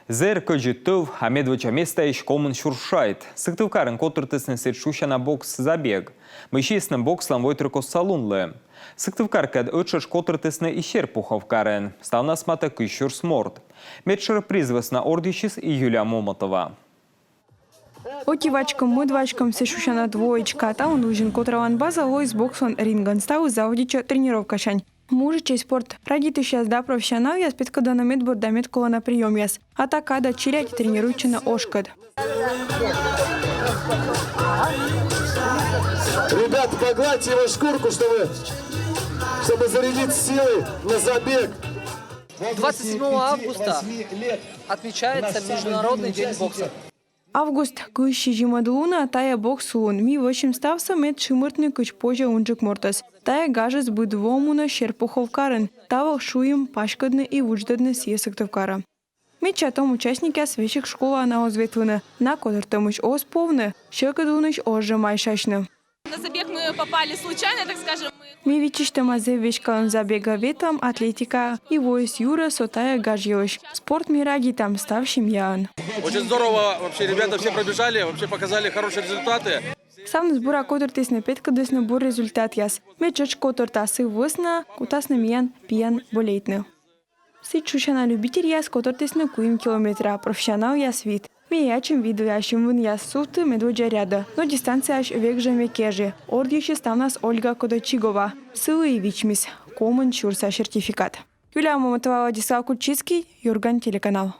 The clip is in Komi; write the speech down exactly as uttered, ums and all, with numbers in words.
Зэр, кӧдзыд тӧв, а медводдза местаысь — комын сюрс шайт. Сыктывкарын котыртісны сідз шусяна бокс-забег. Мый сиисны бокслӧн войтыркостса лунлы. Сыктывкаркӧд ӧттшӧтш котыртісны и Серпухов карын. Ставнас матӧ кызь сюрс морт. Медшӧр приз вӧсна ордйысис и Юлия Момотова. Ӧти вачкӧм, мӧд вачкӧм — сідз шусяна двоечка. Талун лыжиӧн котралан база лоис бокслӧн рингӧн. Ставыс заводитчӧ тренировкасянь. Мужичӧй спорт радейтысьяс да профессионалъяс петкӧдӧны медбӧрда мед колана приёмъяс. Атака да челядь тренируйтчӧны ошкӧд. Ребята, погладьте его шкурку, чтобы, чтобы зарядить силы на забег. Двадцать седьмого августа отмечается Международный день бокса. Август кызь сизимӧд лунӧ — тайӧ бокс лун. Ми вӧчим ставсӧ, мед шимыртны кыдз позьӧ унджык мортӧс. Тайӧ гажыс быд во мунӧ Серпухов карын. Таво шуим паськӧдны и вудждӧдны сійӧс Сыктывкарӧ. Медся том участникъяс весиг школаӧ на оз ветлыны. На котыртӧмысь оз повны, сьӧкыдлунысь оз жӧ майшасьны. На забег мы попали случайно, так скажем. Ми виччысьтӧма зэв веськалӧм забегӧ, ветлам атлетикаӧ, и воис юрӧ со тайӧ гаж йылысь. Спорт ми радейтам став семьяӧн. Очень здорово вообще, ребята все пробежали, вообще показали хорошие результаты. Ставныс бура котыртісны, петкӧдлісны бур результатъяс. Мед тшӧтш котыртасны, сы вӧсна кутасны миян пиян болейтны. Сідз шусяна любительяс котыртісны куим километра, профессионалъяс — вит. Ми ачым видлі, ачым вынъяс сувті медводдза рядӧ, но дистанцияысь век жӧ ме кежи. Ордйысис ставнас Ольга Кодочигова. Сылы и вичмис комын сюрса сертификат. Юлия Момотова, Владислав Кульчицкий, «Юрган» телеканал.